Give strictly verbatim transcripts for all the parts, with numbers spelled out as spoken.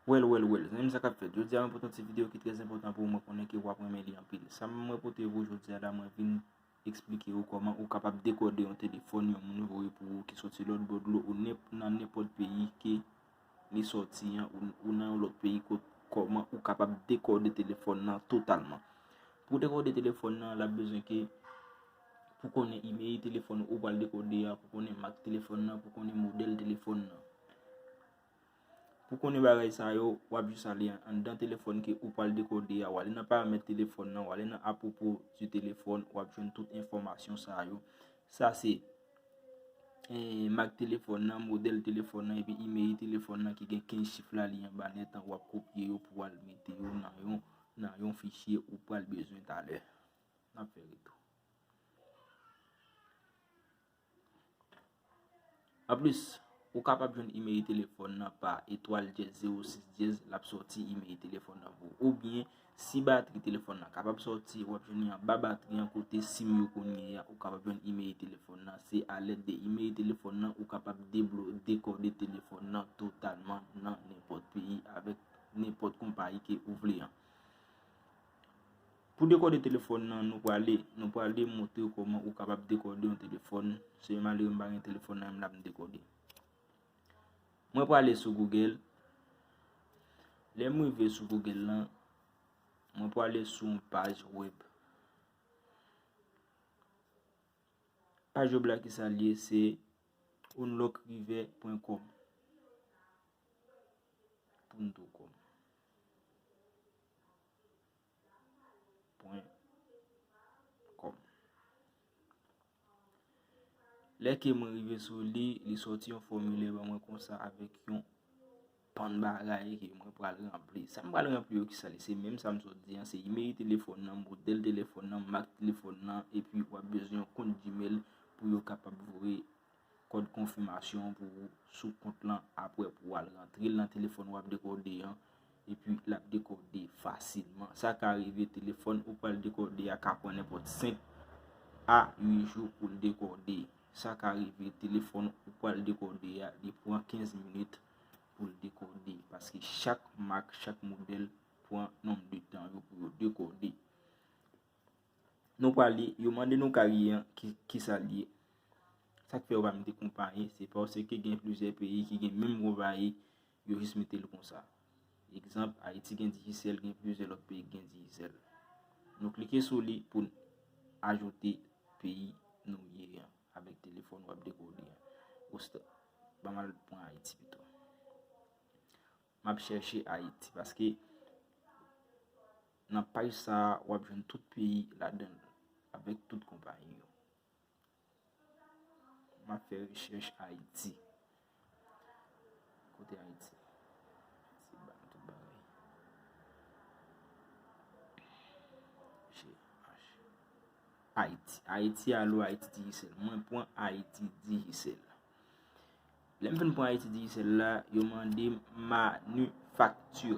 Well, well, well, zanmi m, sa k ap fèt? Jodi a, mwen pote yon ti videyo ki trè enpòtan pou ou, mwen konnen ke w ap renmen li anpil. Sa mwen pote pou ou jodi a la, mwen vin eksplike ou kòman ou kapab dekòde yon telefòn yon moun voye pou ou ki soti lòt bò dlo ou nenp-, nan nenpòt peyi ke li sòti an, ou, ou nan yon lòt peyi, kot kòman ou kapab dekòde telefòn nan totalman. Pou dekòde telefòn nan, l ap bezwen ke pou konnen imèl telefòn ou pral dekòde a, pou konnen mak telefòn nan, pou konnen modèl telefòn nan. Pou konnen bagay sa yo, w ap jis ale an-, anndan telefòn ke ou pral dekòde a, w ale nan paramèt telefòn nan, w ale nan apwopo di telefòn, w ap jwenn tout enfòmasyon sa yo. Sa se, eh, mak telefòn nan, modèl telefòn nan, epi imèl telefòn nan ki gen kenz chif la, li anba nèt an, w ap kopye yo pou w al mete yo nan yon, nan yon fichye ou pral bezwen talè. N ap fè retou. Anplis, ou kapab jwenn imèl telefòn nan pa etwal dyèz zewo sis dyèz, l ap sòti imèl telefòn nan pou ou. Oubyen, si batri telefòn nan kapab sòti, w ap jwenn li anba batri an kote sim yo konn ye a, ou kapab jwenn imèl telefòn nan. Se alèd de imèl telefòn nan ou kapab deblo-, dekòde telefòn nan totalman nan nenpòt peyi avèk nenpòt konpayi ke ou vle an. Pou dekòde telefòn nan, nou prale, nou prale montre w kòman ou kapab dekòde yon telefòn. Se malere m pa gen telefòn nan, m la m dekòde. Mwen prale sou Google. Lè m rive sou Google lan, mwen prale sou yon paj wèb. Paj wèb la ki sa l ye, se unlockriver point com. Punto com. Point com. Lè ke mwen rive sou li, li sòti yon fòmilè ban mwen konsa avèk yon bann bagay ke mwen pral ranpli. Sa m pral ranpli yo, ki sa li? Se menm sa m sot di an, se imèl telefòn nan, modèl telefòn nan, mak telefòn nan, epi w ap bezwen yon kont Gmail pou yo kapab voye kòd konfimasyon pou ou sou kont lan apre pou w al rantre l nan telefòn w ap dekòde an, epi l ap dekòde fasilman. Sa ka rive telefòn ou pral dekòde a ka pran nenpòt senk a uit jou pou l dekòde. Sa ka rive telefòn ou pral dekòde a, li pran kenz minit pou l dekòde, paske chak mak, chak modèl pran nonb de tan yo pou yo dekòde. Nou prale, yo mande nou kari an ki, ki sa l ye. Sa k fè yo pa mete konpayi, se paske gen plizyè peyi ki gen menm konpayi, yo jis mete l konsa. Egzanp, Ayiti gen Digicel, gen plizyè lòt peyi ki gen Digicel. Nou klike sou li pou n ajoute peyi nou ye an avèk telefòn w ap dekòde an. Ostan, ban m al pran Ayiti pito. M ap chèche Ayiti, paske nan paj sa a, w ap jwenn tout peyi ladan l, avèk tout konpayi yo. M ap fè rechèch Ayiti. Kote Ayiti? Ayiti ba nou tout bagay. G H. Ayiti. Ayiti, alo Ayiti Digicel. Mwen pran Ayiti Digicel. Lè m fin pran Ayiti Digicel la, yo mande m manifakti.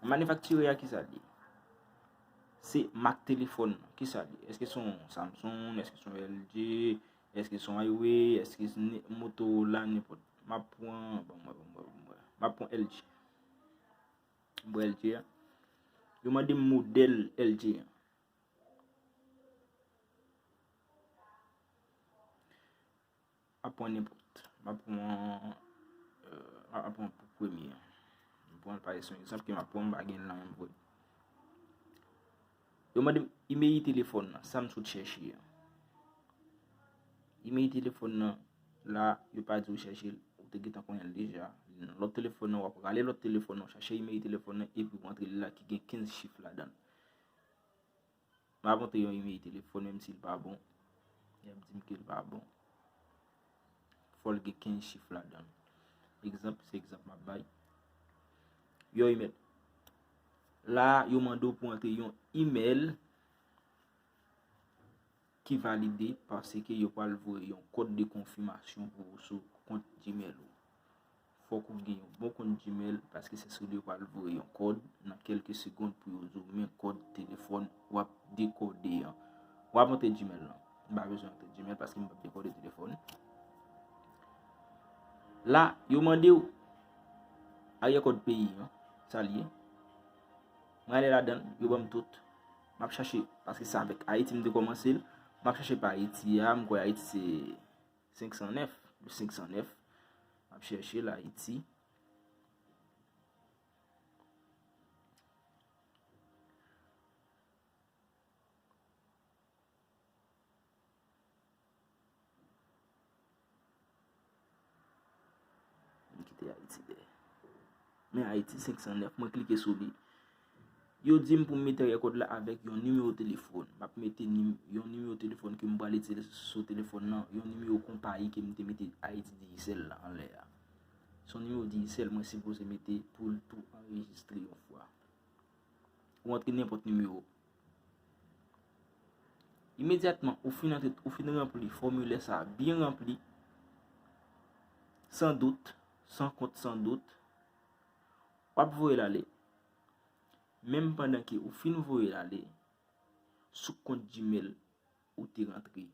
Manifakti a, ki sa l ye? Se mak telefòn nan. Ki sa l ye? Èske se yon Samsung? Èske se yon L G? Èske se yon Hiway? Èske se ne-, Motorola? Nenpòt. M ap pran, ban m wè, ban m wè, ban m wè. M ap pran L G. M pran L G a. Yo mande m modèl L G a. M ap pran nenpòt. M ap pran, euh, m ap pran pou premye an. M pran l pa egzanp ke m ap pran, m pa gen l nan menm vre. Yo mande m imèl telefòn nan, sa m sot chèche an. Imèl telefòn nan, la, yo pa di w chèche l, ou te gentan konnen l deja. Lòt telefòn nan, w ap rale lòt telefòn nan, w chache imèl telefòn nan, epi w antre l la ki gen kenz chif ladan l. M ap antre yon imèl telefòn, menm si l pa bon. Y ap di m ke l pa bon. Fò l gen kenz chif ladan l. Egzanp, se egzanp m ap bay. Yon imèl. La, yo mande w pou antre yon imèl ki valide paske yo pral voye yon kòd de konfimasyon pou ou sou kont Gmail ou. Fòk ou gen yon bon kont Gmail, paske se sou li yo pral voye yon kòd nan kèlke segonn pou yo di w men kòd telefòn w ap dekòde an. W ap antre Gmail lan. M pa bezwen antre Gmail paske m p ap dekòde telefòn. La, yo mande w Aryè kòd peyi an, sa l ye. Mwen ale ladan l, yo ban m tout. M ap chache, paske se avèk Ayiti m te kòmanse l. M ap chache pa Ayiti a, m kwè Ayiti se senk san nèf, le senk san nèf. M ap chèche l Ayiti. M kite Ayiti dèyè. Men Ayiti senk san nèf, mwen klike sou li. Yo di m pou m mete rekòd la avèk yon nimewo telefòn. M ap mete nim-, yon nimewo telefòn ke m pral itilize sou telefòn nan, yon nimewo konpayi ke m te mete Ayiti Digicel la anlè a. Se yon nimewo Digicel mwen sipoze mete pou l tou anrejistre yon fwa. Ou antre nenpòt nimewo. Imedyatman, ou fin antre, ou fin ranpli fòmilè sa a byen ranpli, san dout, san kont, san dout, w ap voye l ale. Menm pandan ke ou fin voye l ale, sou kont Gmail ou te rantre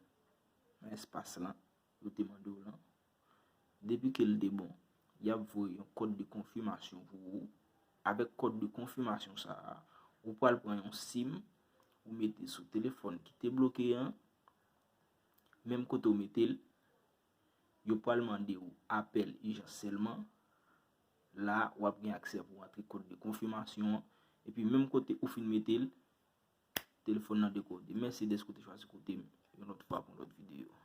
nan espas lan, yo te mande w lan, depi ke l te bon, y ap voye yon kòd de konfimasyon pou ou. Avèk kòd de konfimasyon sa a, ou pral pran yon sim, ou mete sou telefòn ki te bloke an, menm kote w mete l, yo pral mande w apèl ijans sèlman. La, w ap gen aksè pou w antre kòd de konfimasyon an, epi menm kote ou fin mete l, telefòn nan dekode. Mèsi dèske w te chwazi koute m yon lòt fwa pou yon lòt videyo.